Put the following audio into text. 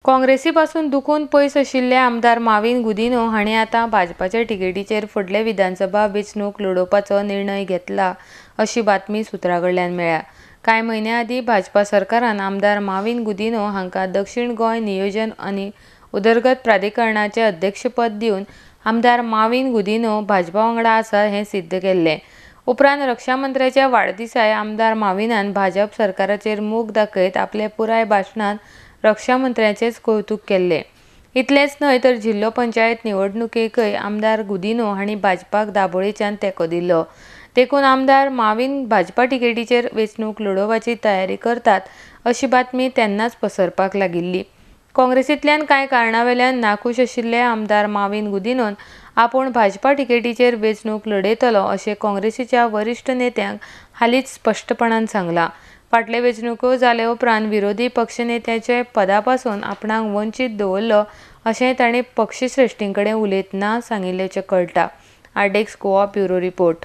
काँग्रेसी पासून दुखून पयस आशिल्ले आमदार माविन गुदिन्हो हांणी आतां भाजपाचे तिकेटीचेर फुडले विधानसभा वेंचणूक लडोवपाचो निर्णय घेतला अशी बातमी सुत्रां कडल्यान मेळ्ळ्या. कांय म्हयन्यां आदीं भाजपा सरकारान आमदार माविन गुदिन्हो हांकां दक्षीण गोंय नियोजन आनी उदरगत प्राधिकरणाचें अध्यक्षपद दिवन आमदार माविन गुदिन्हो भाजपा वांगडा आसा हें सिद्ध केल्लें. उपरांत रक्षामंत्र्याच्या वाडदिसाय आमदार माविनान भाजप सरकाराचेर मोग दाखयत आपल्या पुराय भाशणांत रक्षामंत्र्याचेंच कवतूक केल्लें. इतलेंच न्हय तर जिल्हो पंचायत निवडणुकेकय आमदार गुदिन्हो हांणी भाजपाक दाबोळेच्यान तेंको दिल्लो. देखून आमदार माविन भाजपा तिकेटीचेर वेंचणूक लडोवपाची तयारी करतात अशी बातमी तेन्नाच पसरपाक लागिल्ली. काँग्रेसींतल्यान कांय कारणां वेल्यान नाखूश आशिल्ले आमदार माविन गुदिन्होन आपूण भाजपा तिकेटीचेर वेंचणूक लडयतलों अशें काँग्रेसीच्या वरिश्ठ नेत्यांक हालींच स्पश्टपणान सांगलां. फाटल्यो वेंचणुको जाले उपरांत विरोधी पक्षनेत्याच्या पदा पासून आपणाक वंचीत दवरलो अशेंय तांणी पक्षश्रेश्ठीं कडेन उलयतना सांगिल्ल्याचें कळटा. आरडेक्स गोवा ब्युरो रिपोर्ट.